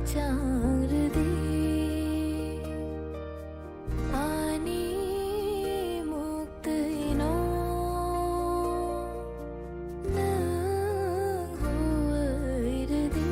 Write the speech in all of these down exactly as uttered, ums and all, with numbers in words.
Chang rwdi ani muktwi no, nwng huwi rwdi.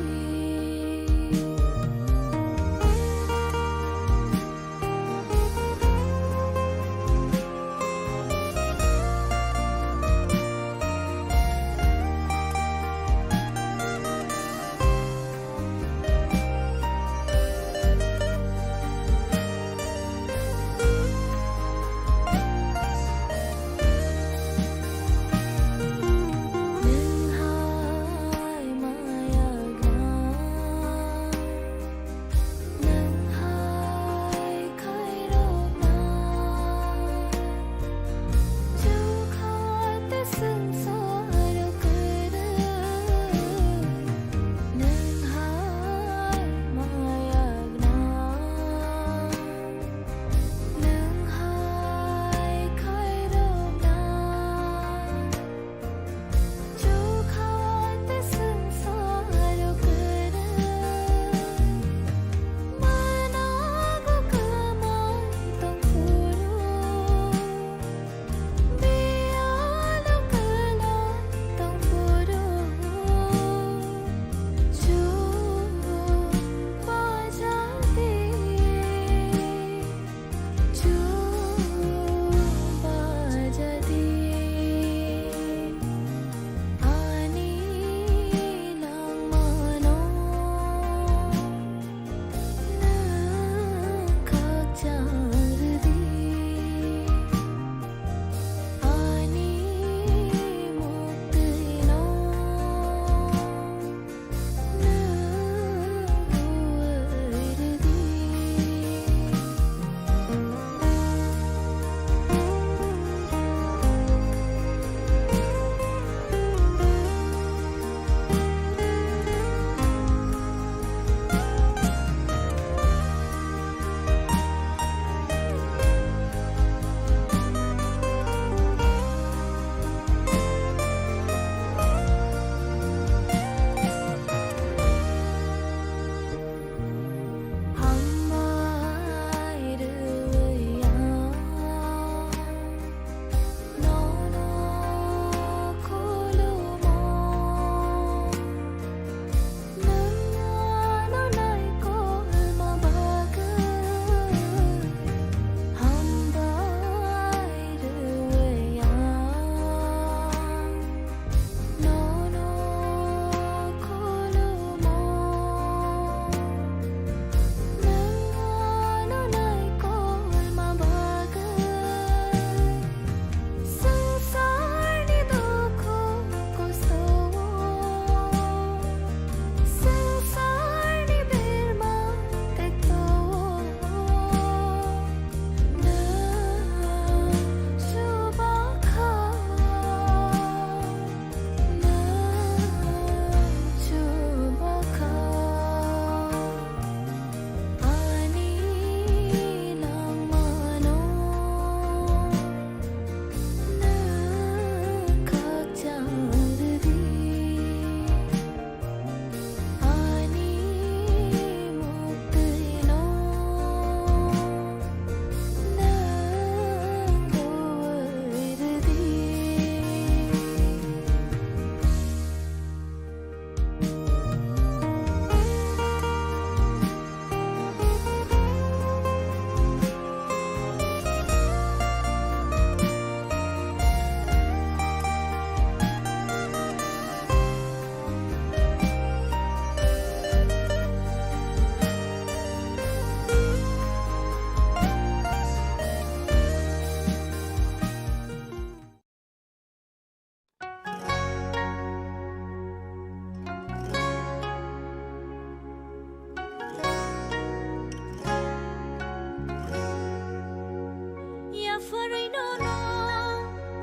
Yapharwi nono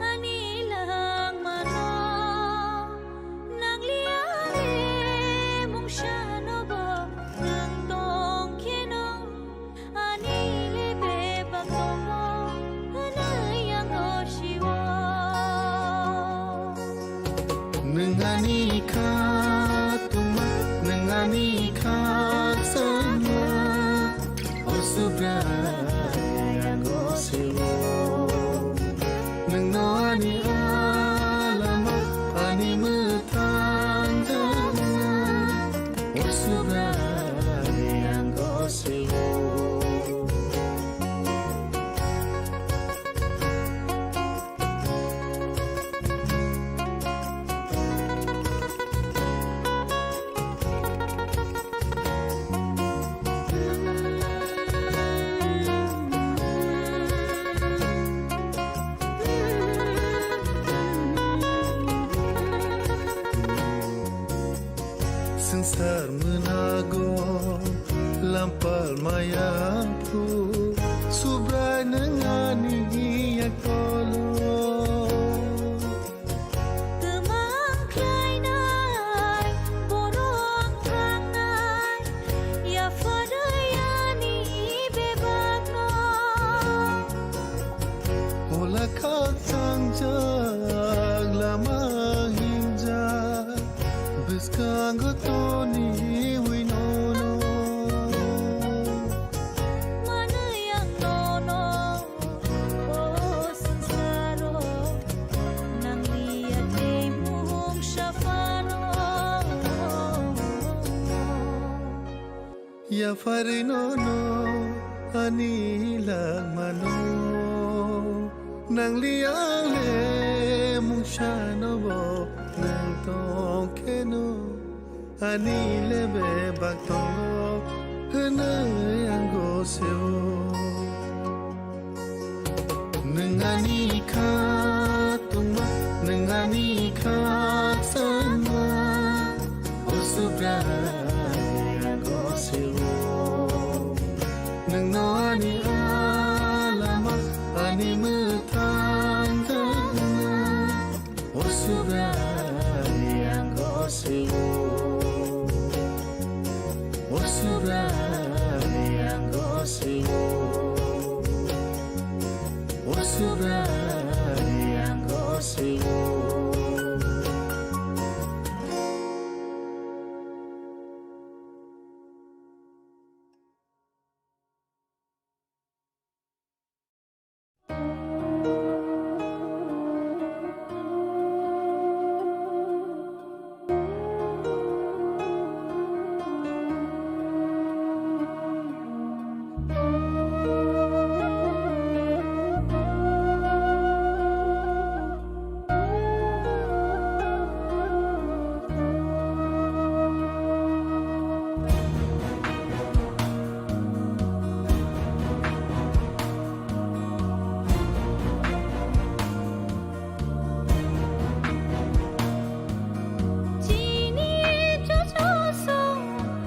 ani langmano nangliya le mungsano bo nang tongkheno. Ani le bebak tongo hwnwi ang o sio. Nwng ani kha tongma, nwng ani kha sa Nago lampal maya phu, Subrai nwng ani yak tolo. Twmang khlainai, borok thangnai, yapharwi ani bebakno. Ola khakchangjak lama hingjak, bwskango toniwi nono. Manwi ang nono, o swngcharo, nangliya tei mungsa phano. Yapharwi nono ani langmano, nangli ang le mungsano bo nwng tong kheno, ani le bebak tongo hwnwi ang gosio. Nwng ani kha tongma, nwng ani kha sanma, o Subrai ang gosio. Nwngno ani alama, ani mwthang tangna, o Subrai ang gosio. O Subrai ang gosio. O Subrai ang gosio. Chini chuchu song,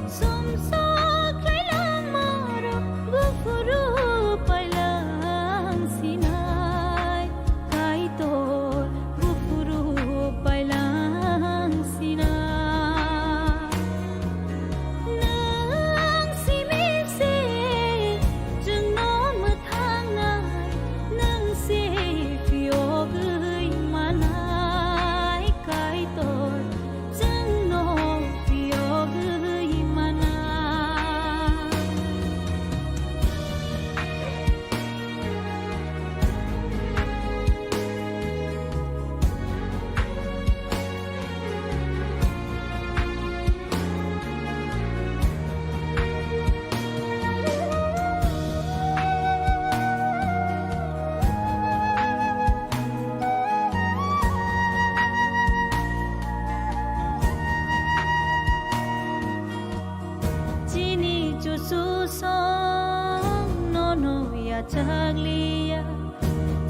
sumsok khlai langmarok, buphuru pailang sinai, Kaitor buphuru pailang sinai. Nwng simi se chwngno mwthangnai, nwng se phiyogwi manai, Kaitor chwngno phiyogwi manai. Chini chuchu song nono yachakliya,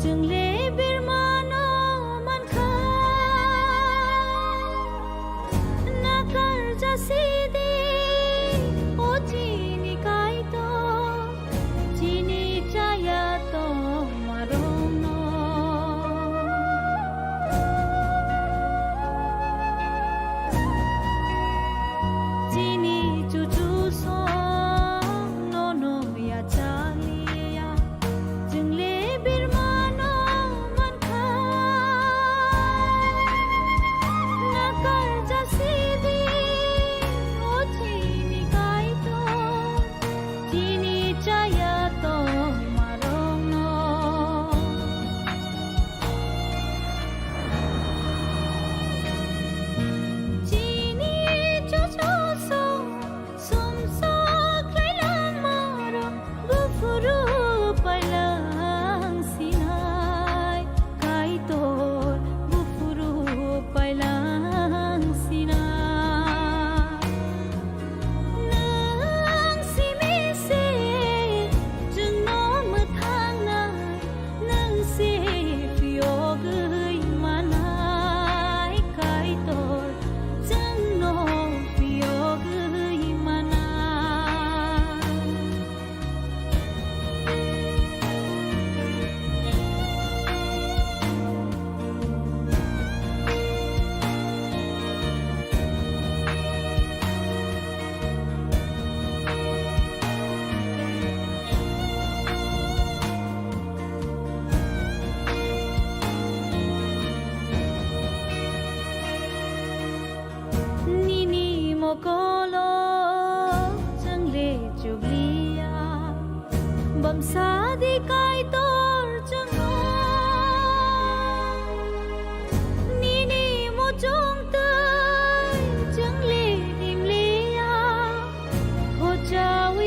chwngle birmano mankha. Nakar jasidi, o chini Kaitor, chini chaya tongmarokno. Chini chuchu song nono yachaliya, chwngle birmano mankha. Nakar jasidi,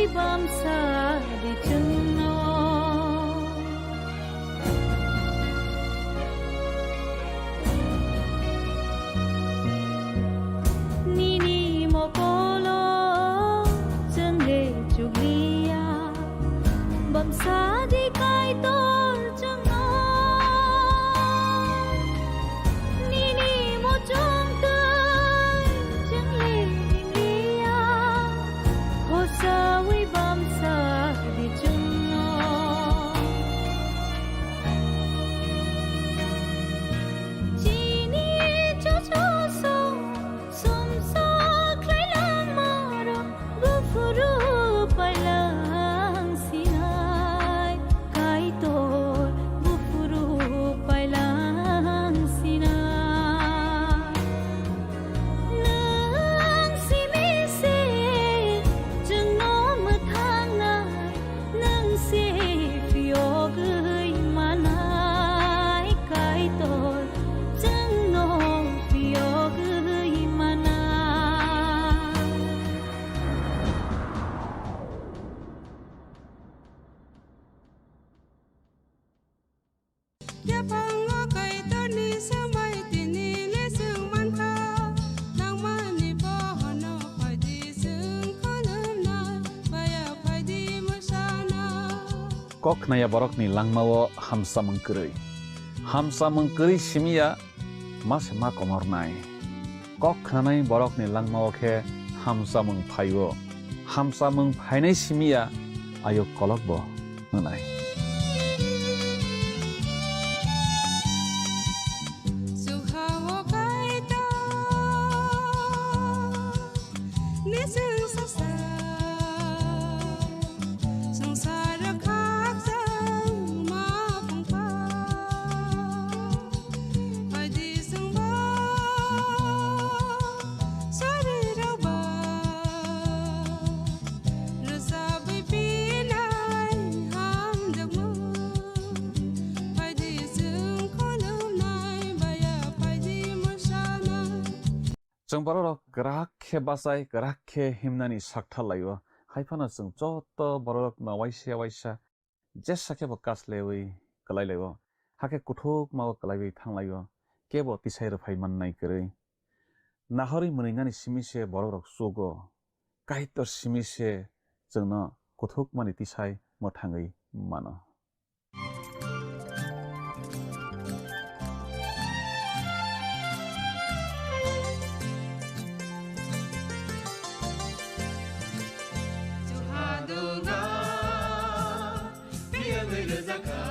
Bamsa di chwngno. Nini mokolo chwng le chukliya. Bamsa di Kaitor chwngno. Nini muchung twi chwng le hingliya, hosawi bamsa di chwngno. Chini chuchu song sumsok khlai langmarok, buphuru pailang sinai, Kaitor buphuru pailang sinai. Nwng simi se chwngno mwthangnai, nwng se phiyogwi manai, Kaitor chwngno phiyogwi manai. Yaphango Kaitorni swmai tini le chwng mankha, nangmani bohono phaidi chwng khulumnai, baya phaidi mwsana. Kok khnaya borokni langmao hamsamung kwrwi. Hamsamung kwrwi simiya ma se ma komornai. Kok khnanai borokni langmao khe hamsamung phaio. Hamsamung phainai simiya ayuk kolokbo wngnai. Chwng ha-o Kaitor ni chwng sasa. Swngchar khakchangma phungkha, phaidi chwngbo sorirokba rwchabwi pinai hamjakmung, phaidi chwng khulumnai baya phaidi mwsanai. Chwng bororok kwrak khe bachai, kwrak khe himnani sakthar lai-o. Hai phano chwng joto bororokno waisa waisa jesa khe bo kaslewi kwlai lai-o. Hakhe kuthukma-o kwlaiwi thang lai-o. Kebo tisai rwphai mannai kwrwi. Nahorwi mwnwinani simi se bororok chugo. Kaitor simi se chwngno kuthukmani tisai mwthangwi mano. Juhadunga, piyagwi rwjakha,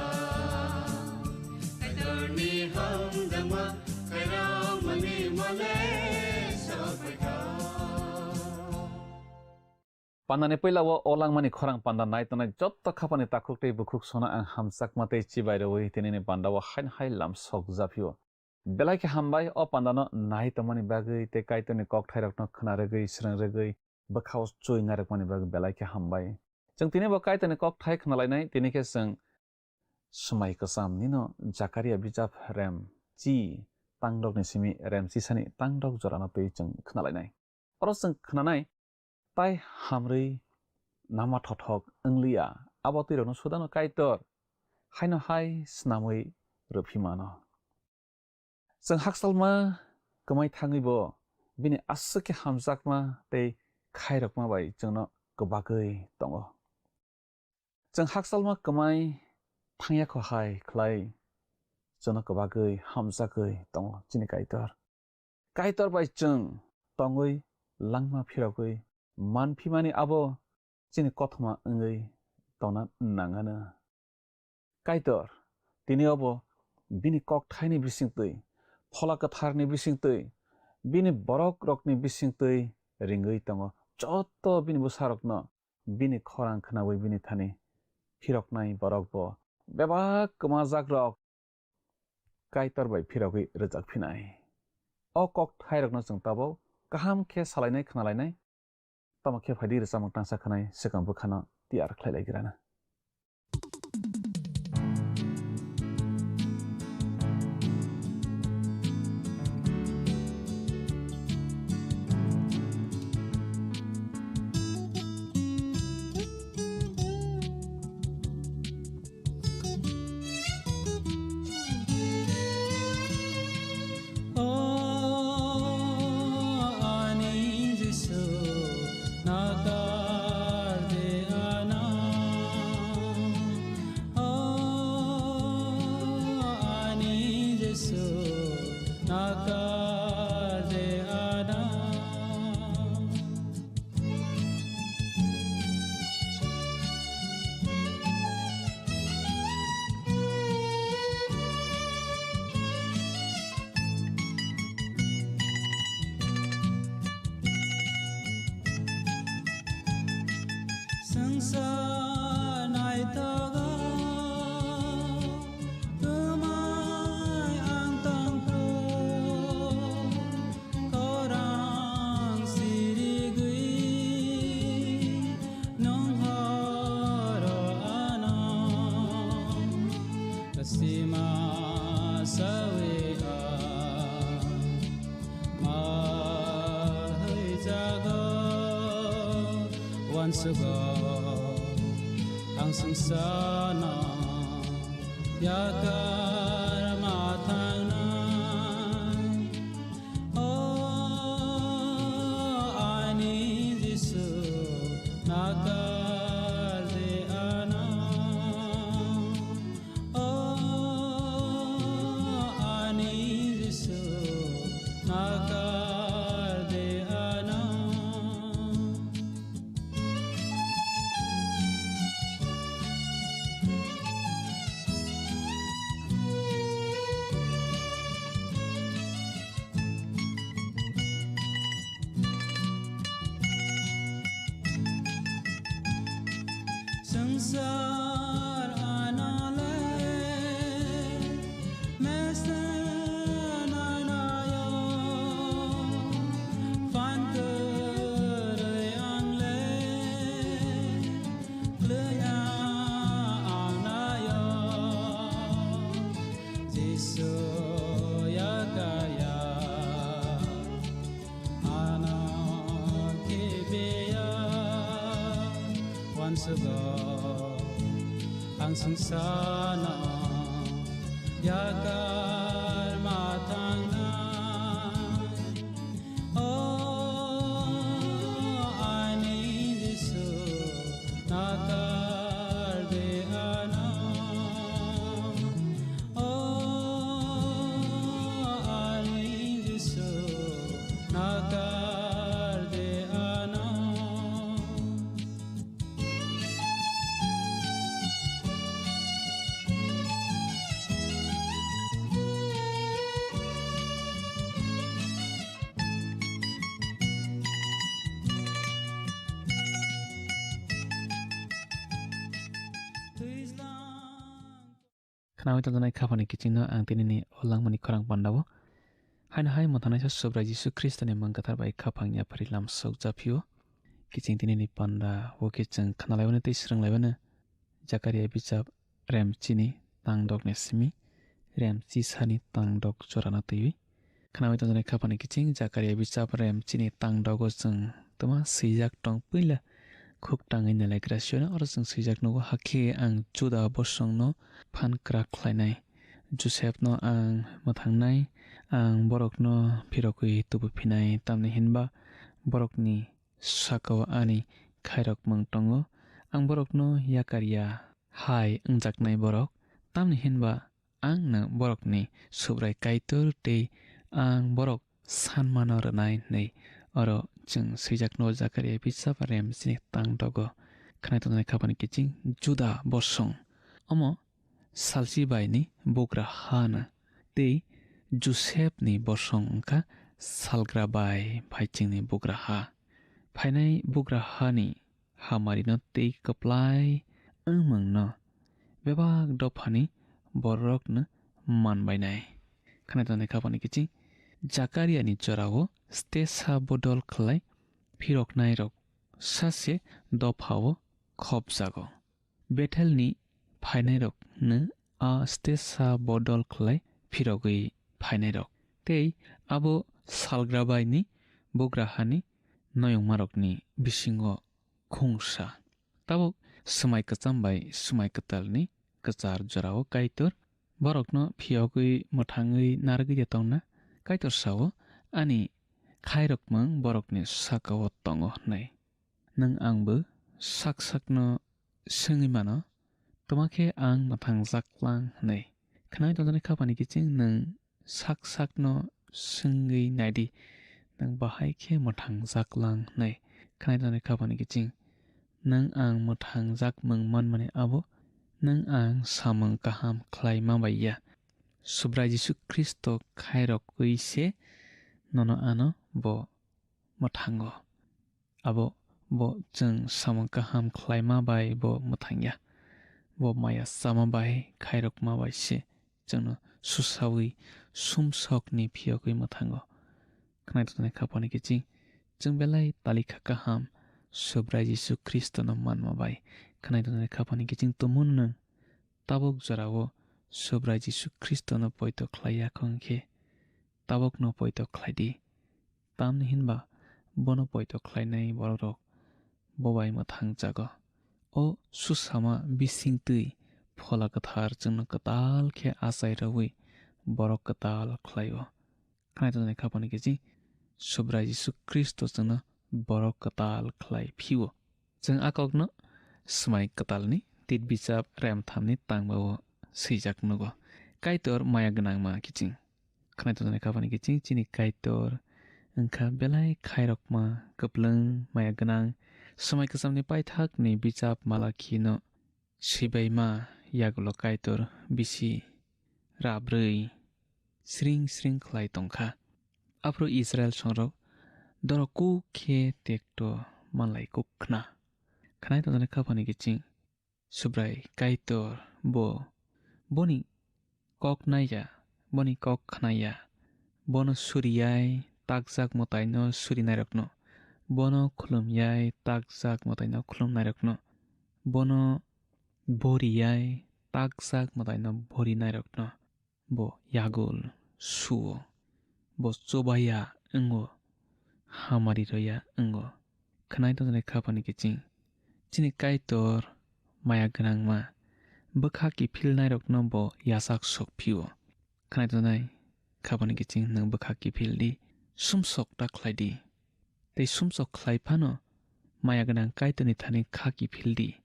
Kaitorni hamjakma, Kaitormani mole sokphaikha. Pandani puila o, o langmani khorang panda nai tongnai jotto khapani takhuk tei bukhuk sono ang hamjakma tei chibai rwui tinini panda o haino hai lam sok japhio. Belai khe hambai o pandano nai tongmani bagwi tei Kaitorni kokthairokno khna rwgwi, srwng rwgwi, bwkhao chui narwkmani bagwi belai khe hambai. Chwng tini bo Kaitorni kokthai khna lainai, tini khe chwng Swmai kwcham nino Jakaria bijap rem chi tangdokni simi rem chisani tangdok jorano twi chwng khna lainai. Oro chwng khnanai tai hamrwi nama thothok wngliya, abo twirokno sudano Kaitor haino hai snamwi rwphi mano. Chwng hakchalma kwmai thangwi bo bini aswk khe hamjakma tei khairokma bai chwngno kwbagwi tongo. Chwng hakchalma kwmai thangya kho hai khlai chwngno kwbagwi hamjagwi tongo chini Kaitor. Kaitor bai chwng tongwi langma phirogwi manphimani abo chini kothoma wngwi tongna nangano. Kaitor, tini obo bini kokthaini bisingtwi, Phola Kwtharni bisingtwi, bini borokrokni bisingtwi ringwi tongo. Joto bini bwsarokno bini khorang khnaui bini thani phiroknai borokbo bebak kwmajakrok Kaitor bai phirogwi rwjak phinai. O kokthairokno chwng tabuk kaham khe salainai khnalainai. Tamo khe phaidi rwchapmung tangsa khwnai swkang bwkhano tiyar khlai lai grana. Swngchar naithogo twmai ang tongphru, khorang sirigwi nwng horo ano sima sawi ang. Mahai jaga wansugo ang swngchar no yakar ma thangnai. O ani Jisu, nakar di ano. O ani Jisu, nakar di ano. Swngchar anole mesen anayo, phan kwrwi angle klwya anayo, Jisu yakaya. Ano khibiya wansugo ang swngchar no yakar ma thangnai. O ani Jisu, nakar di ano. O ani Jisu, nakar di ano. Khnaui tongjaknai khaphangni kichingno ang tinini o langmani khorang pandao. Haino hai mwthangnaisa Subrai Jisu Khristoni mung kwthar bai khaphang yaphari lamsok japhio. Kiching tinini panda o khe chwng khnalaiwano tei swrwnglaimano. Jakaria bijap rem chini tangdokni simi rem chisani tangdok jorano twiwi. Khnaui tongjaknai khaphangni kiching Jakaria bijap rem chini tangdogo chwng twma swijak tong puila khuk tangwi nalaikra siyano oro chwng swijak nugo, hakhe ang Juda bosongno phan kwrak khlainai, Josepno ang mwthangnai, ang borokno phirogwi tubuphinai, tamni hinba borokni sakao ani khairokmung tongo, ang borokno yakar ya hai wngjaknai borok, tamni hinba ang no borokni Subrai Kaitor tei ang borok sanmano rwnai hwnwi. Oro chwng swijak nugo Jakaria bijap rem chini tangdogo. Khwnai tongjaknai khaphangni kiching Juda bosong. Omo salchi baini bugra ha hwno tei Josepni bosong wngkha salgra bai phaichingni bugra ha. Phainai bugra hani hamarino tei kwplai wngmungno bebak dophani bororokno manbainai. Khwnai tongjaknai khaphangni kiching Jakariani jorao stesa bodol khlai phiroknairok sase dophao khopjago. Bethelni phainairokno a stesa bodol khlai phirogwi phainairok. Tei abo salgrabaini bugra hani noyungmarokni bisingo khungsa. Tabuk swmai kwcham bai swmai kwtalni kwchar jorao Kaitor borokno phiyogwi mwthangwi narwgwi de tongna. Kaitor sao, "Ani khairokmung borokni sakao tongo," hwnwi. Nwng angbo sak sakno swngwi mano, "Tma khe ang mwthangjak lang?" hwnwi. Khwnai tongjaknai khaphangni kiching nwng sak sakno swngwi naidi, "Nwng bahai khe mwthangjak lang?" hwnwi. Khwnai tongjaknai khaphangni kiching, "Nwng ang mwthangjak mung manmani abo nwng ang samung kaham khlai ma bai ya. Subrai Jisu Khristo khairokwi se nono ano bo mwthango." Abo Bo chwng samung kaham khlaima bai bo mwthangya. Bo maya chama bai khairokma bai se chwngno susaui sumsokni phiyogwi mwthango. Khwnai tongthani khapani kiching chwng belai talikha kaham Subrai Jisu Khristono manma bai. Khwnai tongthani khapani kiching tumung nwng tabuk jorao Subrai Jisu Khristono poito khlai ya wngkhe tabukno poito khlai di. Tamni hinba bono poito khlainai borokrok bo bai mwthang jago. O susama bisingtwi Phola Kwthar chwngno kwtal khe achai rwui borok kwtal khlaio. Khwnai tongthani khapani kiching Subrai Jisu Khristo chwngno borok kwtal khlai phio. Chwng a kokno Swmai Kwtalni tit bichap remthamni tangbao swijak nugo. Kaitor maya gwnangma kiching. Khwnai tongthani khapani kiching chini Kaitor wngkha belai khairokma, kwplwng, maya gwnang. Swmai Kwchamni paithakni bichap Malakhino swibaima yagulo Kaitor bisi rabrwi sring sring khlai tongkha. Aphuru Israel songrok dorok kuk khe tekto manlai kuk khna. Khwnai tongthani khapani kiching Subrai Kaitor bo boni kok naiya, boni kok khnaiya. Bono suriyai takjak mwtaino surinairokno, bono khulumyai takjak mwtaino khulumnairokno, bono boriyai takjak mwtaino borinairokno bo yagul suo, bo chubaya wngo, hamari roya wngo. Khwnai tongthani khapani kiching chini Kaitor maya gwnangma bwkha kiphilnairokno bo yachak sok phio. Khwnai tongthani khapani kiching nwng bwkha kiphil di, sumsok ta khlai di. Tei sumsok khlai phano maya gwnang Kaitorni thani kha kiphil di,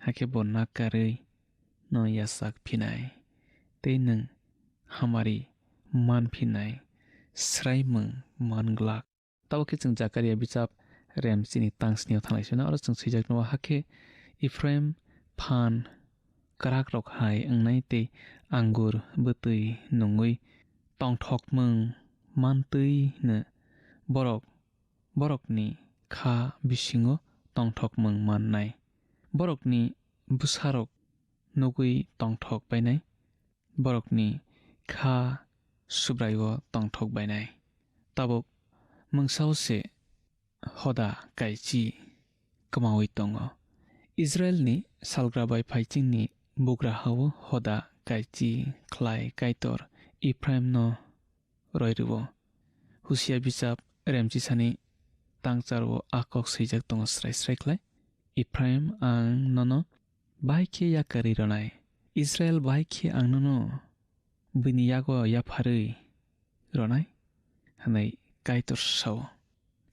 hakhe bo nakarwi no yachak phinai tei nwng hamari man phinai, swraimung man glak. Tabuk khe chwng Jakaria bichap rem chini tang snio thanglai sino, oro chwng swijak nugo, hakhe Ephraim phan kwrakrok hai wngnai tei angur bwtwi nungwi tongthokmung mantwi hino. Borok borokni kha bisingo tongthokmung mannai. Borokni bwsarok nugwi tongthok bainai. Borokni kha Subraio tongthok bainai. Tabuk mungsao se hoda kaichi kwmaui tongo. Israilni salgra bai phaichingni bugrahao hoda kaichi khlai Kaitor Ephraimno roi rwo. Husia bichap remchisani tangcharo a kok swijak tongo srai srai khlai, "Ephraim, ang nono bai khe yakarwi rwnai, Israil bai khe ang nono bini yago yapharwi rwnai," hwnwi Kaitor sao.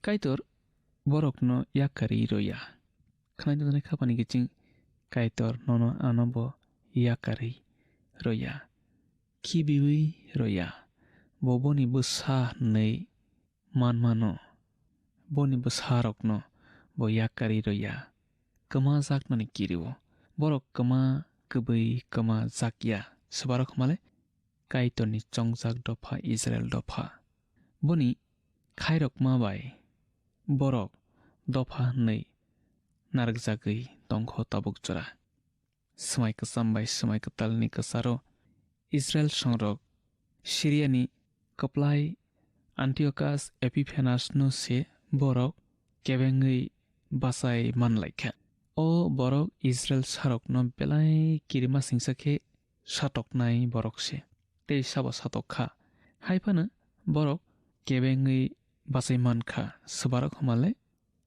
Kaitor borokno yakarwi rwya. Khwnai tongthani khapani kiching Kaitor nono ano bo yakarwi rwya. Khibiui rwya. Bo boni bwsa hwnwi man mano. Boni bwsarokno bo yakarwi rwya. Kwmajaknani kirio. Borok kwma kwbwi kwmajakya. Swbarok hwnmale Kaitorni chongjak dopha Israil dopha. Boni khairokma bai borok dopha hwnwi narwkjagwi tongkho tabuk jora. Swmai kwcham bai swmai kwtalni kwcharo Israil songrok Siriani kwplai Antiochus Epiphanes no se borok kebengwi bachai manlaikha. O borok Israil sarokno belai kirima singsa khe satoknai borok se, tei sabo satok kha. Hai phano borok kebengwi bachai man kha, swbarok hwnmale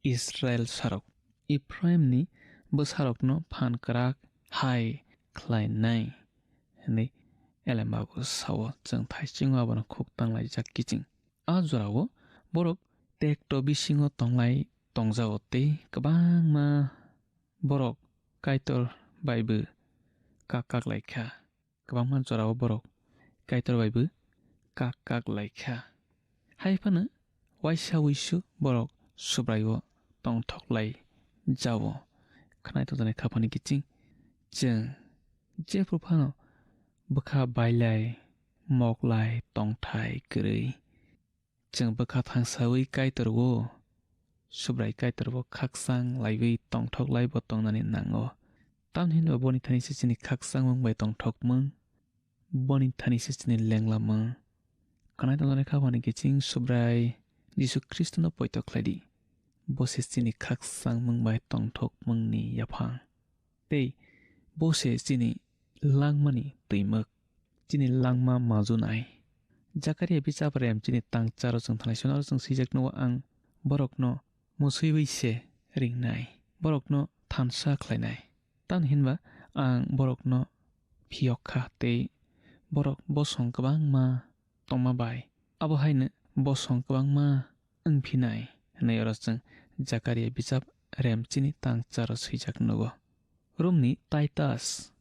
Israil sarok. Ephraimni bwsarokno phan kwrak hai khlainai, hwnwi Elembabu sao, chwng thaisingo abono khuk tanglaijak kiching. A jorao borok tekto bisingo tonglai tongjago tei kwbangma borok Kaitor baibo kak kak lai kha. Kwbangma jorao borok Kaitor baibo kak kak lai kha. Hai phano waisa wuisu borok Subraio tongthok lai jao. Khwnai tongthani khapani kiching chwng jephru phano bwkha bailai moklai tongthai kwrwi. Chwng bwkha thangsaui Kaitor o Subrai Kaitor bo khakchang laiwi tongthok laibo tongnani nango. Tamni hinba boni thani se chini khakchangmung bai tongthokmung, boni thani se chini lenglamung. Khnai tongjaknai kha bani kiching Subrai Jisu Khristono poito khlai di. Bo se chini khakchangmung bai tongthokmungni yaphang. Tei bo se chini langmani twimwk, chini langma majunai. Jakaria bichap rem chini tang charo chwng thanai swnaro chwng swijak nugo ang borokno muswiwi se ringnai, borokno thansa khlainai. Tamni hinba ang borokno phiyok kha tei borok bosong kwbangma tongma bai. Abo haino bosong kwbangma wng phinai hwnwi oro chwng Jakaria bichap rem chini tang charo swijak nugo. Romni Titus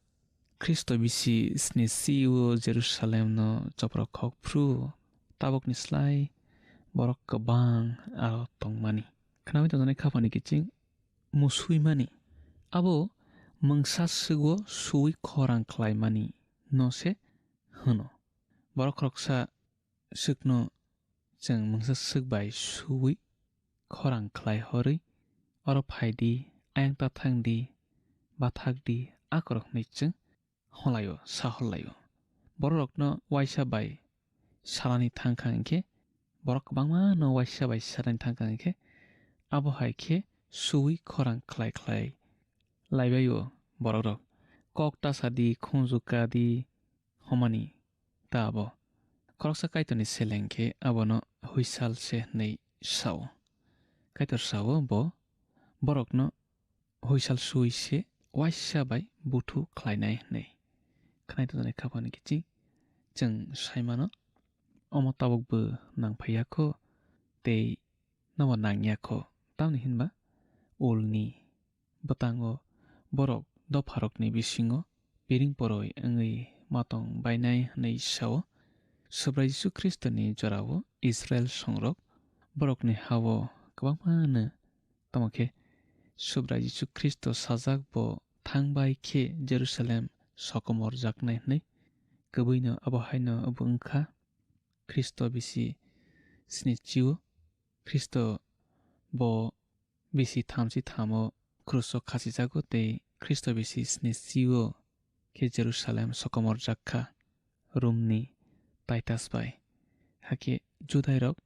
Khristo bisi sni C E o Jerusalemno chopro khok phru tabukni slai borok kwbang aro tongmani. Khnaui tongjaknai kha bani kiching muswimani. Abo mungsa swgo suwi khorang khlaimani no se hwno. Borok khoroksa swkno chwng mungsa swk bai suwi khorang khlai horwi, "Oro phai di, ayang ta thang di, bathak di," akorok hwnwi chwng holaio, sa holaio. Bororokno waisa bai salani thang kha hinkhe, borok kwbangma no waisa bai salani thang kha hinkhe, abo hai khe suwi khorang khlai khlai laibaio borokrok. Kok ta sa di, khunju ka di, homani ta abo. Khoroksa Kaitorni seleng khe abono huisal se hwnwi sao. Kaitor sao bo borokno huisal sui se waisa bai buthu khlainai hwnwi. Khnai tongjaknai kha bani kiching chwng sai mano, omo tabukbo nang phai ya kho tei nobo nang ya kho, tamni hinba ulni bwtango borok dopharokni bisingo piring poroi wngwi ma tong bainai hwnwi sao. Subrai Jisu Khristoni jorao Israel songrok borokni hao kwbangma hwno. Tamo khe Subrai Jisu Khristo sajak bo thang bai khe Jerusalem sokomorjaknai hwnwi. Kwbwino abo haino bo wng kha. Khristo bisi sni chio. Khristo bo bisi thamchi thamo kruso khasijago tei Khristo bisi sni chio khe Jerusalem sokomorjak kha Romni Titus bai. Hakhe Judairok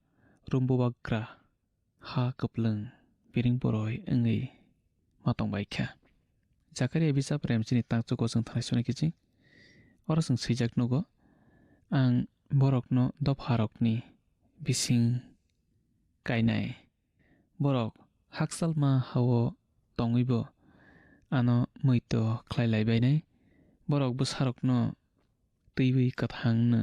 Rom bubagra ha kwplwng piring poroi wngwi ma tong bai kha. Jakaria bijap rem chini tangchugo chwng thanai soni kiching. Oro chwng swijak nugo, "Ang borokno dopharokni bising kainai. Borok hakchalma hao tongwibo ano muito khlai lai bainai. Borok bwsarokno twiwi kwthangno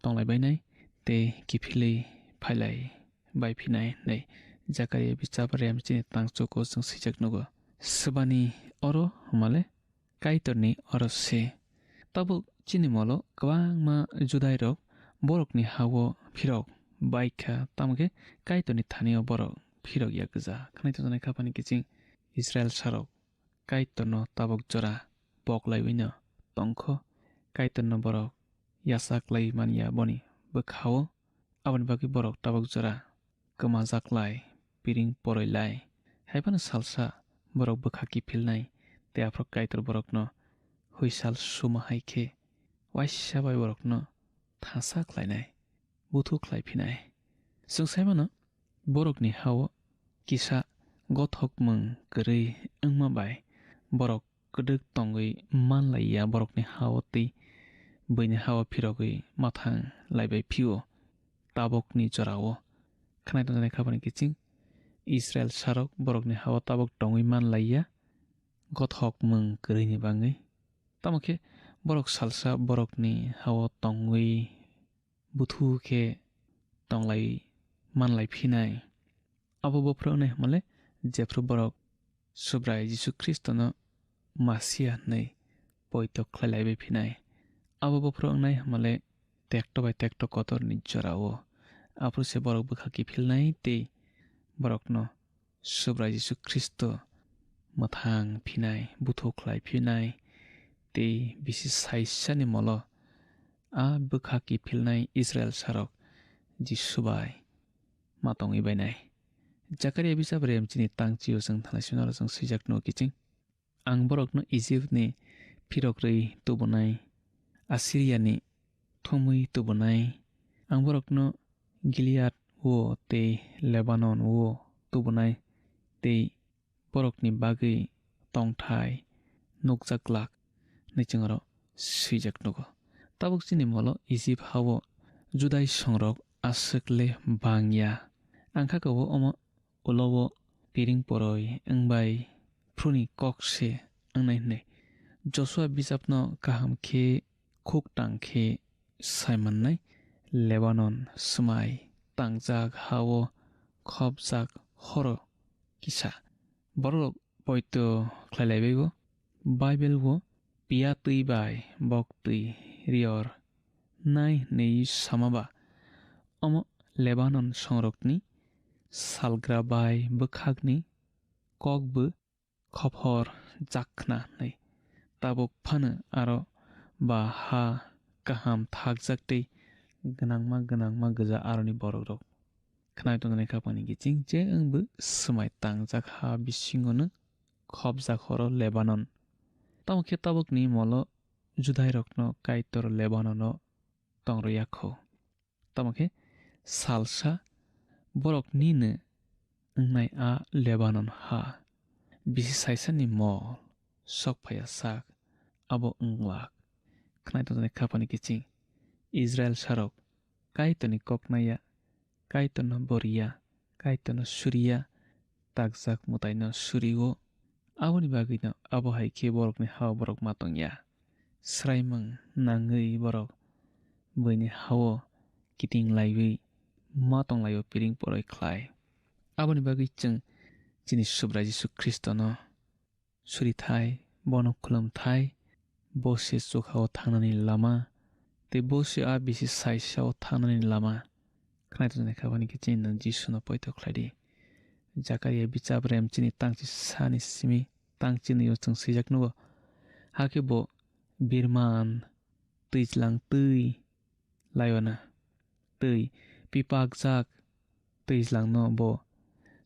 tonglai bainai tei kiphilwi phailai bai phinai," hwnwi Jakaria bijap rem chini tangchugo chwng swijak nugo. Swbani oro hwnmale Kaitorni oro se. Tabuk chini molo kwbangma Judairok borokni hao phirok bai kha, tamo khe Kaitorni thanio borok phirok ya gwja. Khnai tongjaknai kha bani kiching Israel sarok Kaitorno tabuk jora boklaiwino tongkho. Kaitorno borok yachak lai manya boni bwkhao. Aboni bagwi borok tabuk jora kwmajak lai, piring poroi lai. Hai phano salsa borok bwkha kiphilnai tei aphuru Kaitor borokno huisal suma hai khe waisa bai borokno thansa khlainai, buthu khlai phinai. Chwng sai mano, borokni hao kisa gothokmung kwrwi wngma bai borok kwdwk tongwi man lai ya, borokni hao tei buini hao phirogwi mathang lai bai phio. Tabukni jorao khnai tongjaknai kha bani kiching Israel sarok borokni hao tabuk tongwi man lai ya, gothokmung kwrwini bangwi. Tamo khe borok salsa borokni hao tongwi buthu khe tonglai manlai phinai. Abo bophuru wngnai hwnmale jephru borok Subrai Jisu Khristono Masia hwnwi poito khlai lai bai phinai. Abo bophuru wngnai hwnmale tekto bai tekto kotorni jorao aphuru se borok bwkha kiphilnai tei borokno Subrai Jisu Khristo mwthang phinai, buthu khlai phinai tei bisi saisani molo a bwkha kiphilnai Israel sarok Jisu bai ma tongwi bainai. Jakaria bisap rem chini tang chio chwng thanai sino chwng swijak no kiching. Ang borokno Ijipni phirok rwi tubunai, Asiriani thumwi tubunai. Ang borokno Gilead o tei Lebanon o tubunai tei borokni bagwi tongthai nukjak glak, hwnwi chwng oro swijak nugo. Tabuk chini molo Ijip hao Judai songrok aswk le bang ya. Ang kha kabo omo ulo-o piring poroi wng bai phuruni kok se wngnai hwnwi. Josua bijapno kaham khe khuk tang khe sai mannai, Lebanon swmai tangjak ha-o khopjak horo kisa. Borok poito khlai lai bai-o, Baibel-o piya twi bai bok twi riyor nai hwnwi sama ba, omo Lebanon songrokni salgra bai bwkhakni kokbo khophor jak khna hwnwi. Tabuk phano aro ba ha kaham thakjak tei gwnangma gwnangma gwja aroni borokrok. Khnai tongni khapani kiching je wngbo swmai tangjak ha bisingono khopjak horo Lebanon. Tamo khe tabukni molo Judairokno Kaitor Lebanono tong rwya kho. Tamo khe salsa borok nini wngnai a Lebanon ha bisi saisani mol sok phaiya sak abo wng glak. Khnai tongjaknai khapani kiching Israel sarok Kaitorni kok naiya, Kaitorno boriya, Kaitorno suriya, takjak mwtaino surio. Aboni bagwino abo hai khe borokni hao borok ma tongya. Swraimung nangwi borok buini hao kiting laiwi ma tonglaio piring poroi khlai. Aboni bagwi chwng chini Subrai Jisu Khristono suri thai, bono khulum thai, bo se chukhao thangnani lama, tei bo se a bisi saisao thangnani lama. Khnai tongjaknai khapani kiching no Jisuno poito khlai di. Jakaria bichap rem chini tangchi sani simi tangchi nwi o chwng swijak nugo. Hakhe bo birman twijlang twi laiwana twi pipakjak twijlangno bo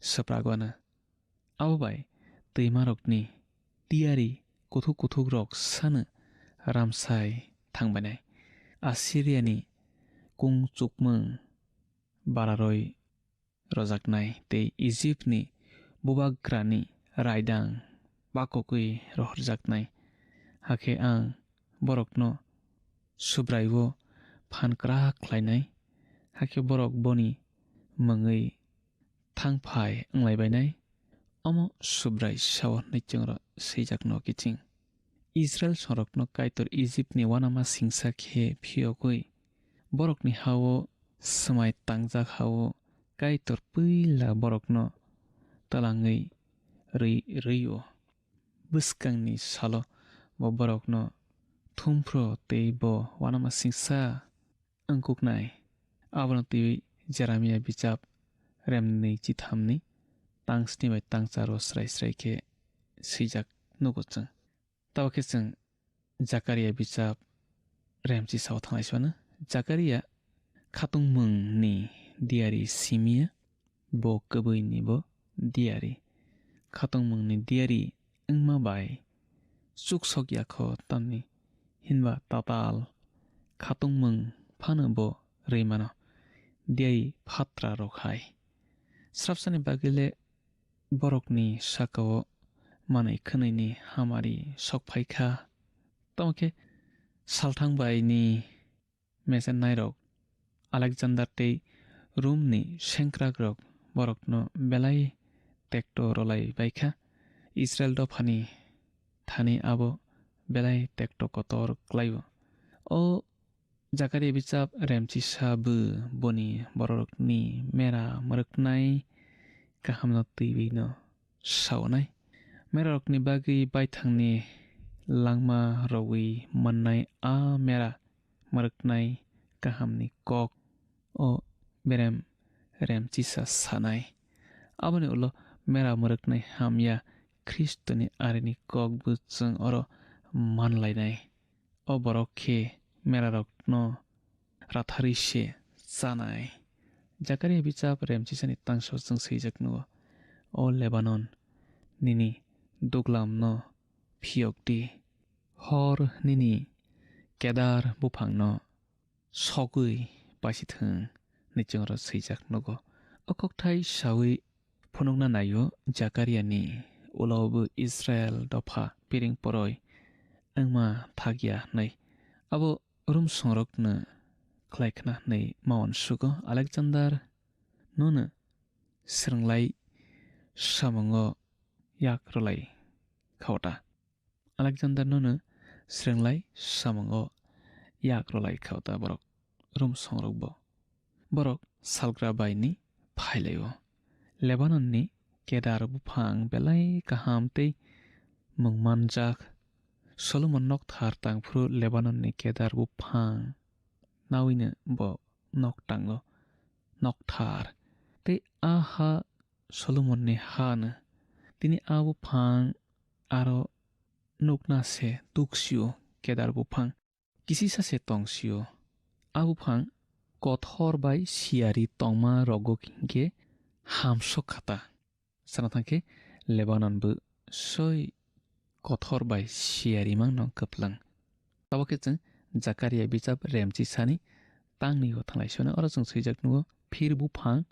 swpragwana. Abo bai twimarokni tiyari kuthuk kuthukrok sano ramsai thangbainai. Asiriani kung chukmung bararoi rojaknai tei Ijipni bubagrani raidang bakogwi rohorjaknai. Hakhe ang borokno Subraio phan kwrak khlainai, hakhe borok boni mungwi thang phai wnglai bainai. Omo Subrai sao hwnwi chwngno swijak no kiching. Israel songrokno Kaitor Ijipni uanama singsa khe phiyogwi, borokni ha-o swmai tangjak ha-o Kaitor puila borokno twlangwi rwi rwi-o. Bwskangni salo bo borokno thumphro tei bo uanama singsa wngkuknai. Abono twiwi Jeremia bichap remni chithamni tangsni bai tangcharo srai srai khe swijak nugo chwng. Tabo khe chwng Jakaria bichap remchi sao thanglai sibano. Jakaria khatungmungni diyari simiya, bo kwbwini bo diyari. Khatungmungni diyari wngma bai chuksok yakho tamni hinba tatal khatungmung phano bo rwi mano diyari phatra rok hai. Srapsani bagwi le borokni sakao manwi khwnwini hamari sok phai kha. Tamo khe salthang bai ni mesennairok Alexander tei Romni sengkrakrok borokno belai tekto rolai bai kha. Israel dophani thani abo belai tekto kotor klai-o. O Jakaria bichap remchisa bo boni bororokni mera mwrwknai kahamno twiwi no saonai. Merarokni bagwi baithangni langma rowi mannai a mera mwrwknai kahamni kok o berem remchisa sanai. Aboni ulo mera mwrwknai hamya Khristoni arini kok bo chwng oro manlainai. O borok khe merarokno ratharwi se chanai. Jakaria bichap remchisani tangso chwng swijak nugo. O Lebanon, nini duglamno phiyok di, hor nini kedar buphangno sogwi paisithwng, hwnwi chwngno swijak nugo. O kokthai sawi phunukna naio Jakariani ulo bo Israel dopha piring poroi wngma thakya hwnwi. Abo Rum songrokno khlai khna hwnwi ma uansugo, Alexander nono swrwnglai samungo yak rwlai khaota. Alexander nono swrwnglai samungo yak rwlai khaota borok, Rum songrokbo. Borok salgra baini phailaio. Lebanonni kedar buphang belai kaham tei mung manjak. Solomon nokthar tangphuru Lebanonni kedar buphang nawino bo nok tango, nokthar. Tei a ha Solomonni hano. Tini a buphang aro nukna se tuksio kedar buphang. Kisisa se tongsio. A buphang kothor bai siyari tongma rogo hinkhe hamsok khata. Sana thangkhe Lebanon bo soi kothor bai siyari mangno kwplang. Tabokhe chwng Jakaria bijap remchi sani tangni o thanglai sona oro chwng swijak nugo, phir buphang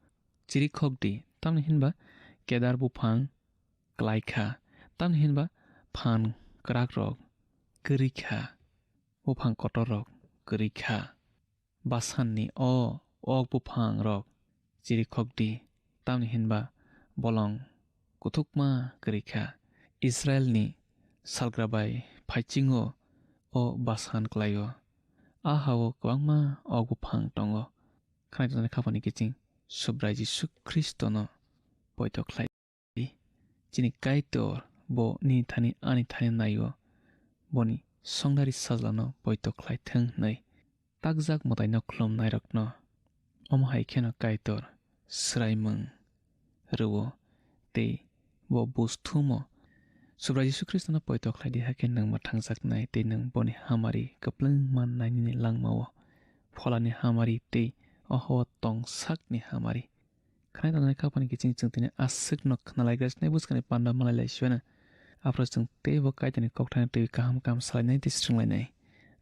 chirikhok di, tamni hinba kedar buphang klai kha, tamni hinba phan kwrak rok kwrwi kha, buphang kotor rok kwrwi kha. Basanni o ok buphang rok chirikhok di, tamni hinba bolong kuthukma kwrwi kha. Israelni salgra bai phaichingo o Basan klaio. A hao kwbangma ok buphang tongo. Khwnai tongnai khapani kiching Subrai Jisu Khristono poito khlai. Chini Kaitor bo nini thani ani thani naio, boni songnari sajlano poito khlai thung hwnwi. Takjak mwtaino khulumnairokno omo hai kheno Kaitor swraimung rwo tei bo busthumo Subrai Jisu Khristono poito khlai di, hakhe nwng mwthangjaknai tei nwng boni hamari kwplwng mannai nini langmao. Pholani hamari tei o hao tongsakni hamari. Khwnai tongnai khapani kiching chwng tini aswkno khwnalaigra sinai bwskangni panda malai lai siya na. Aphuru chwng teibo Kaitorni kokthaino twiwi kaham kaham salainai tei swrwnglainai.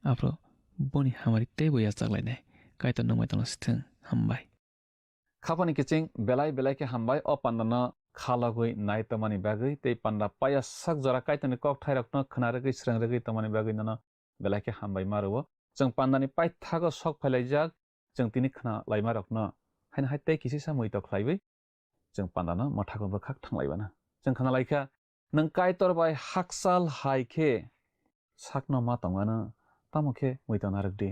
Aphuru boni hamari teibo yachaklainai. Kaitor nwng bai tongna sithwng. Hambai. Khapani kiching belai belai khe hambai o pandano khalogwi nai tongmani bagwi tei panda paya sak jora Kaitorni kokthairokno khna rwgwi swrwng rwgwi tongmani bagwi nono belai khe hambai ma rwo. Chwng pandani paithago sok phailaijak, chwng tini khna laimarokno haino hai tei kisisa muitok khlaiwi chwng pandano mwthago bwkhak thanglaibana. Chwng khna laikha, nwng Kaitor bai hakchal hai khe sakno ma tongmano, tamo khe muitok narwk di.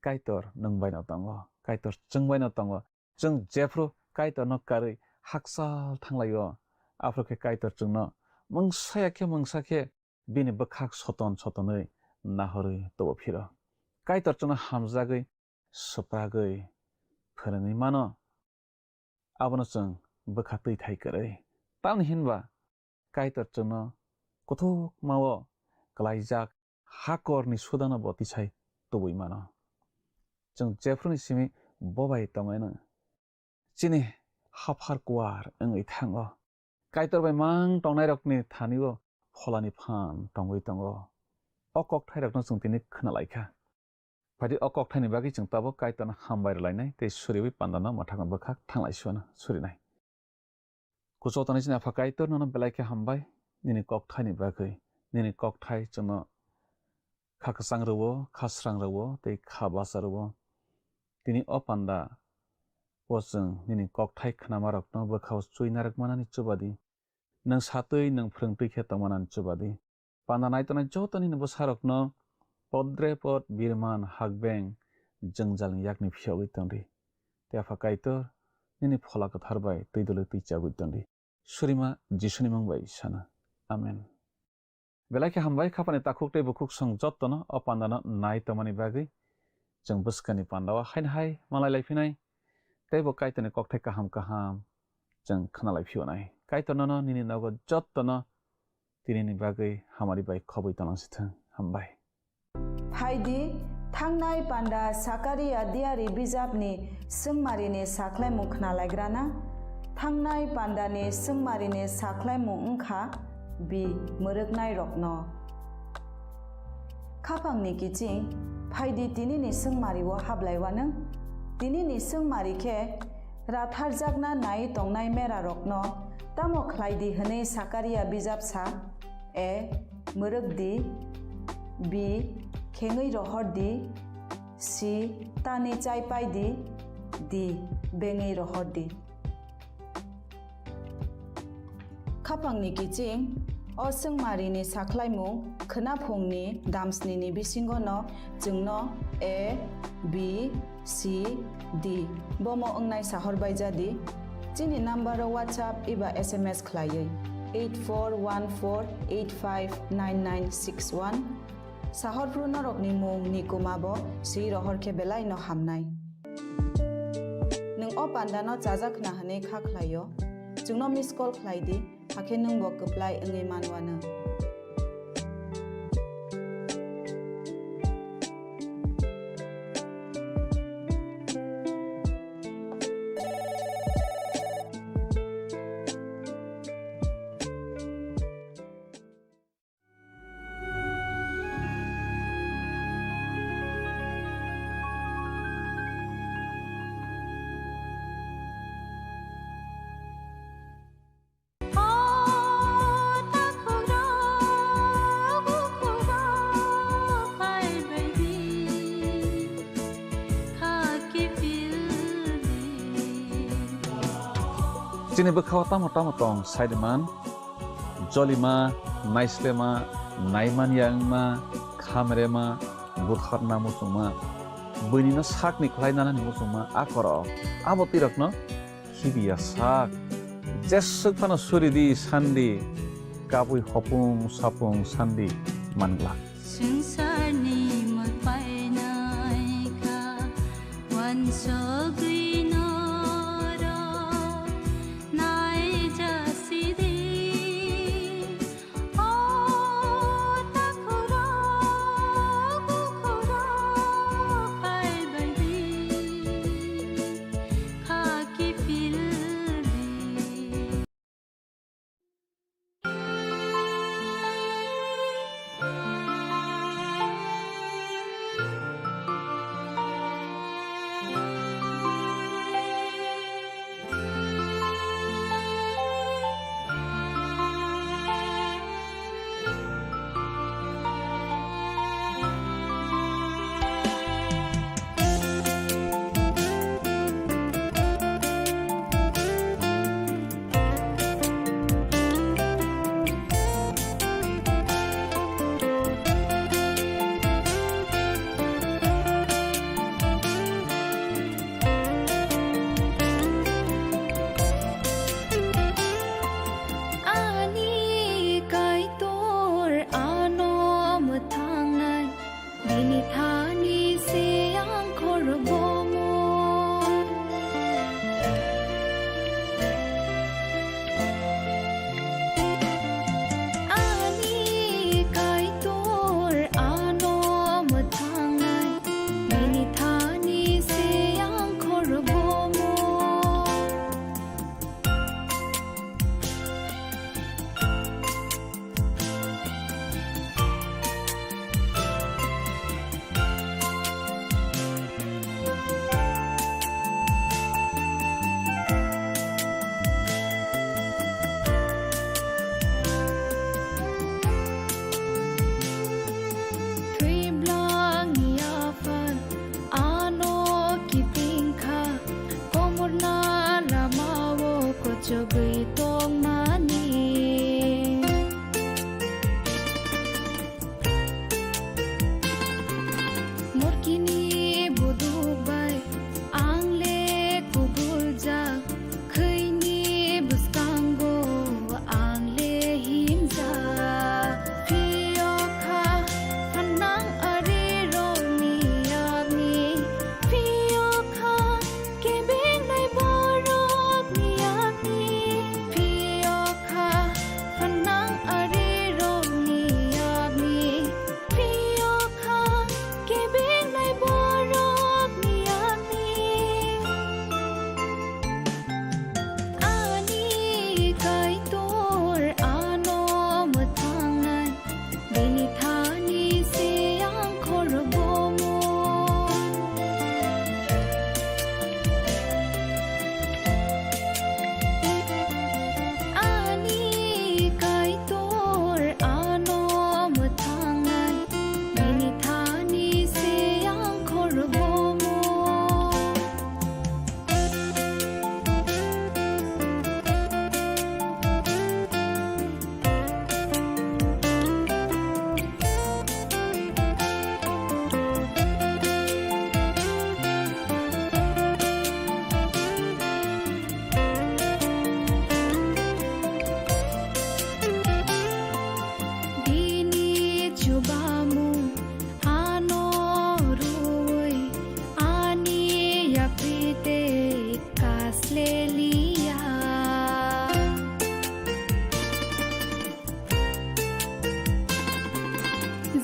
Kaitor nwng baino tongo, Kaitor chwng baino tongo. Chwng jephru Kaitorno karwi hakchal thanglaio, aphuru khe Kaitor chwngno mungsa ya khe mungsa khe bini bwkhak soton sotonwi nahorwi tubu phiro. Kaitor chwngno hamjagwi, swpragwi, phwrwngwi mano, abono chwng bwkha twi thai kwrwi. Tamni hinba Kaitor chwngno kuthukmao klaijak hakorni sudano bo tisai tubui mano. Chwng jephuruni simi bo bai tongwi no chini haphar kuar wngwi thango. Kaitor bai mang tongnairokni thani-o pholani phan tongwi tongo. O kokthairokno chwng tini khna lai kha. Phaidi o kokthaini bagwi chwng tabuk Kaitorno hambai rwlainai tei suriui pandano mwthangno bwkhak thanglai suana surinai. Kuchuk tongni chini Apha Kaitor, nono belai khe hambai nini kokthaini bagwi. Nini kokthai chwngno kha kwchang rwo, kha srang rwo tei kha bacha rwo. Tini o panda o chwng nini kokthai khnamarokno bwkhao chwi narwk manani chubadi. Nwng satwi, nwng phrwngtwi khe tongmanani chubadi. Panda naitongnai joto nini bwsarokno podre pod birman hakbeng jwngjalni yakni phiyogwi tongdi. Tei Apha Kaitor, nini Phola Kwthar bai twi dolo twi chagwi tongdi. Surima Jisuni mung bai sana. Amen. Belai khe hambai, khapani takhuk tei bukhuk song jottono o pandano nai tongmani bagwi. Chwng bwskani pandao haino hai malai lai phinai, tei bo Kaitorni kokthai kaham kaham chwng khna lai phiyonai. Kaitor nono nini nogo jottono tinini bagwi hamari bai khobwi tonglang sithwng. Hambai. Phaidi, thangnai panda Sakaria diari bijapni swngmarini sakhlaimung khnalaigrana. Thangnai pandani swngmarini sakhlaimung wngkha B, mwrwknairokno. Khapangni kiching, phaidi tinini swngmario hablaiwanw. Tinini swngmari khe ratharjakna nai tongnai merarokno tamo khlaidi hwnwi Sakaria bijap sa, A, mwrwkdi, B, khengwi rohordi, C, tani chai paidi, D, bengwi rohordi. Khapangni kiching, o swngmarini sakhlaimung khwnaphungni damsnini bisingono chwngno A, B, C, D bomo wngnai sahorbaijadi. Chini numbero WhatsApp eba S M S khlaiwi eight four one four eight five nine nine six one. Sahorphru norokni mung ni kuma bo swi rohor khe belai no hamnai. Nwng o pandano chajak khna hwnwi kha khlaio, chwngno miss call khlai di, hakhe nwng bo kwplai wngwi manwanw. Chini bwkhao tamo tamo tong, saidiman. Jolima, naislema, naimanya wngma, khamrema, butharna muchungma, buinino sakni khlai nanani muchungma, a koro, abo twirokno khibiya sak. Jeswk phano suri di sandi, kabui hopung sapung sandi manglak. Swngcharni mol painai kha, uansugwi norok naijasidi. O takhurok, bukhurok, phaibaidi, khaki phildi.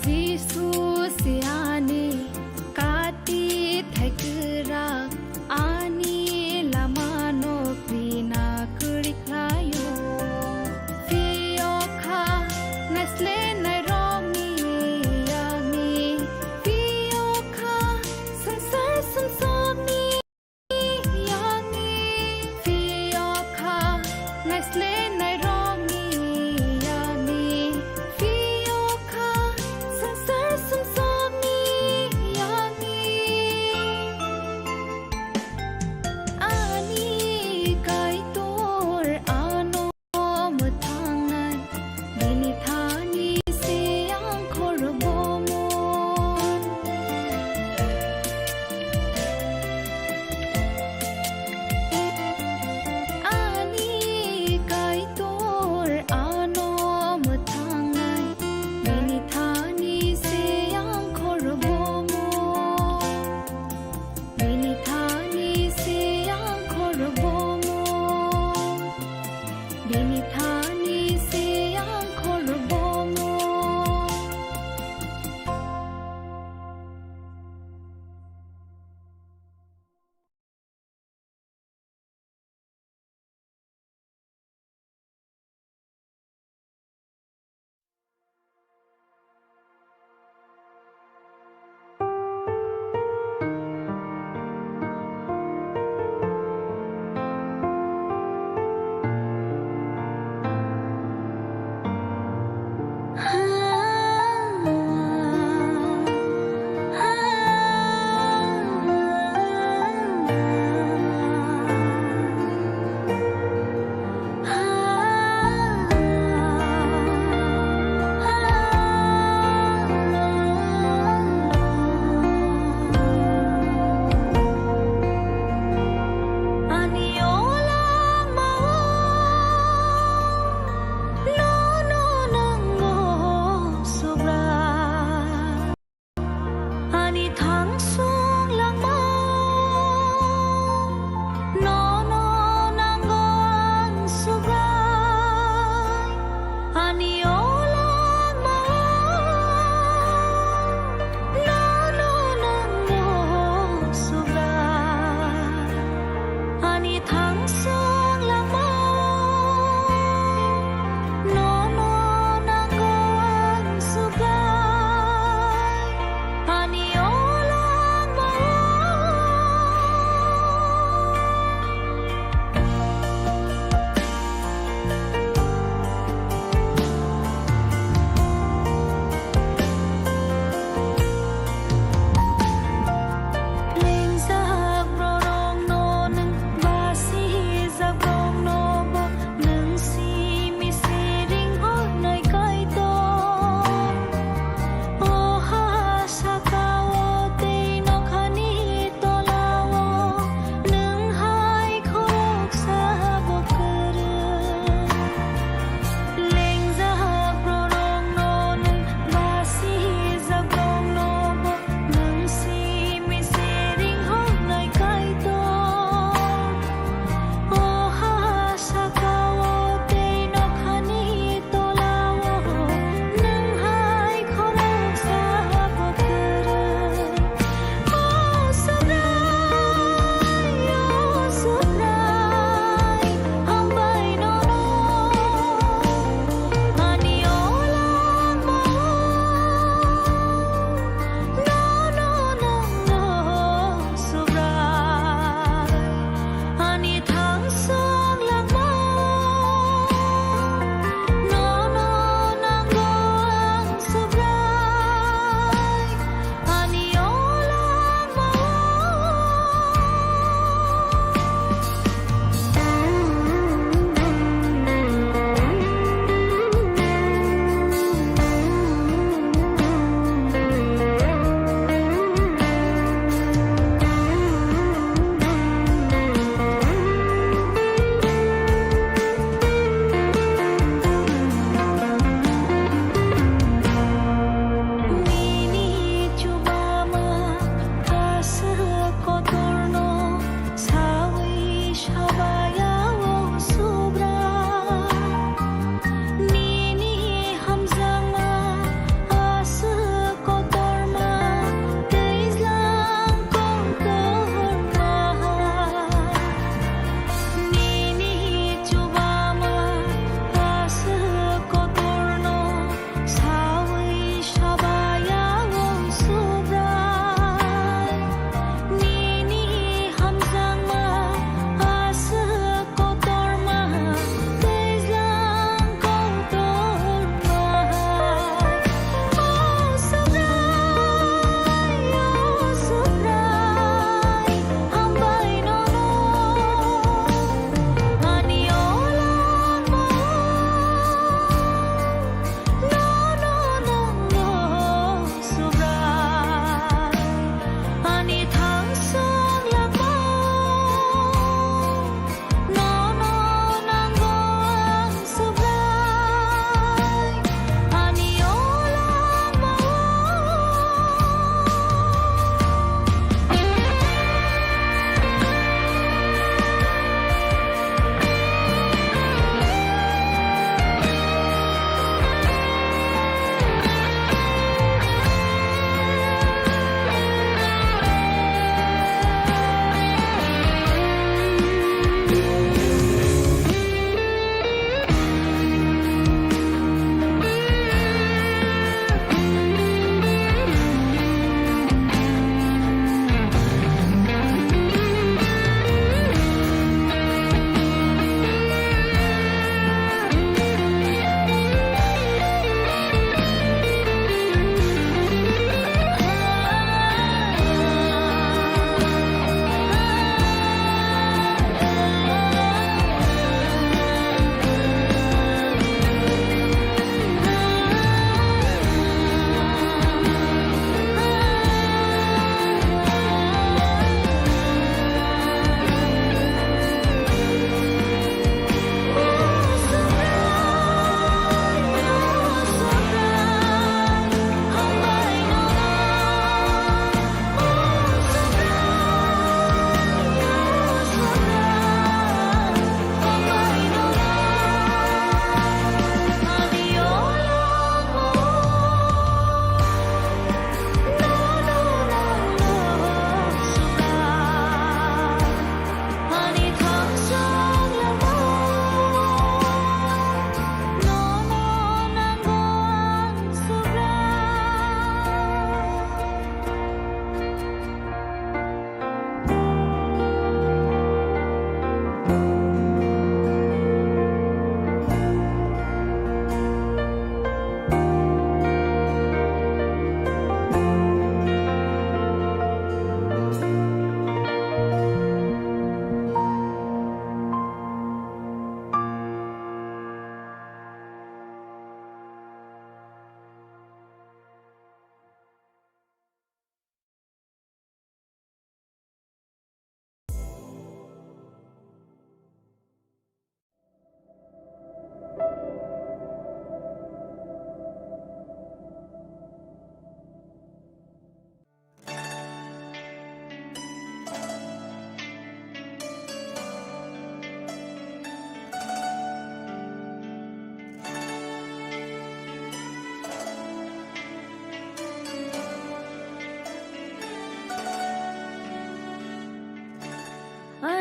Jisu se ani kati thai kwrak, ani lamano krina kwrwi khlaio. Phiyokha naislenai rokni yakni, phiyokha swngchar sumsokni yakni, phiyokha naislenai rokni yakni, phiyokha swngchar sumsokni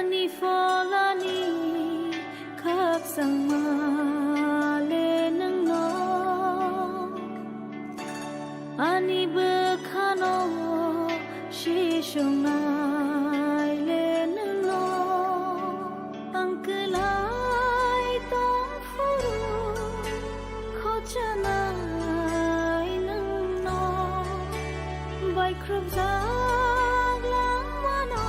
Ani pholani khakchangma le nwngno, ani bwkhano sisongnai le nwngno. Ang kwlai tong phuru khochanai nwngno, baikhrupjak langmano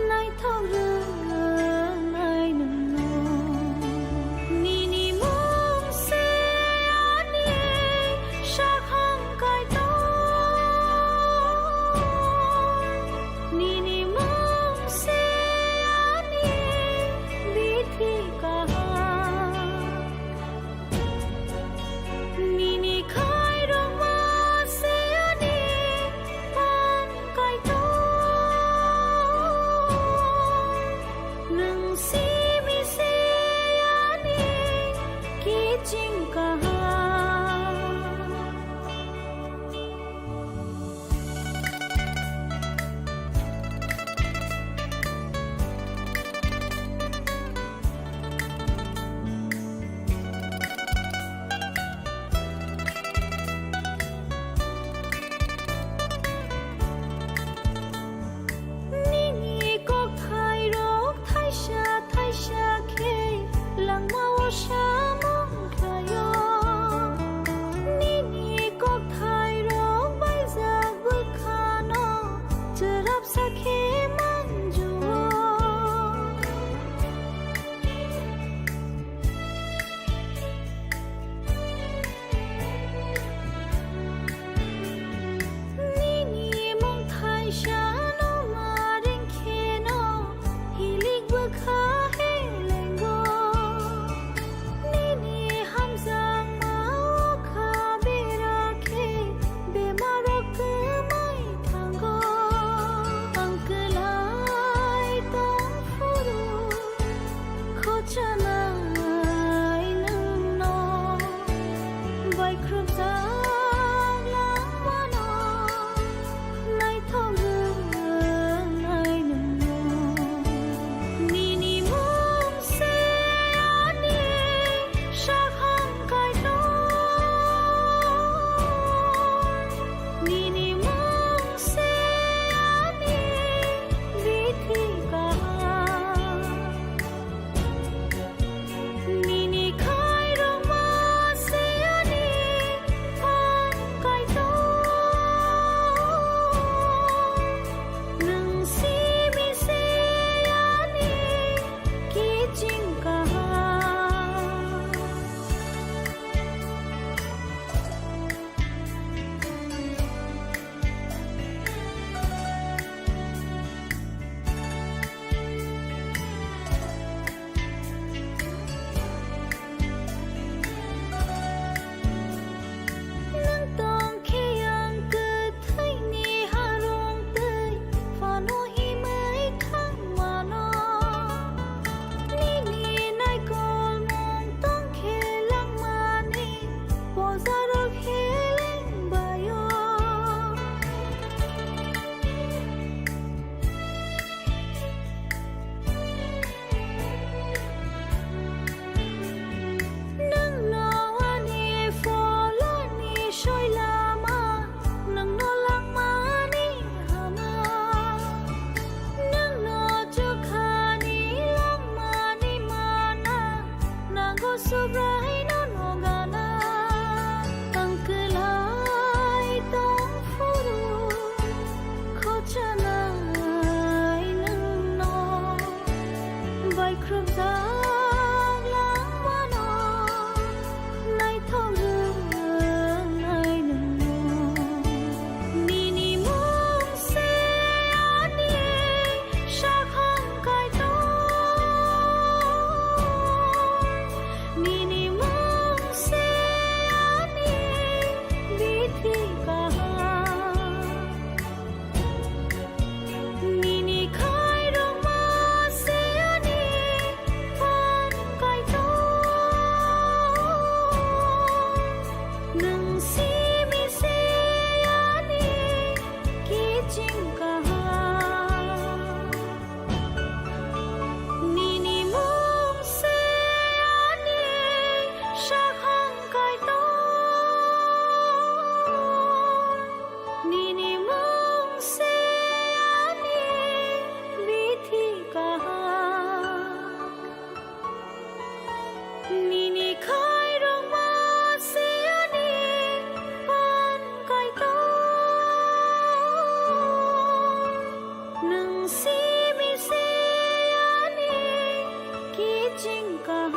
naithok rwnai nwngno. Nini mung se ani sakhang kaitor, nini mung se ani bithi kaham. Nini khairokma se ani Chingkang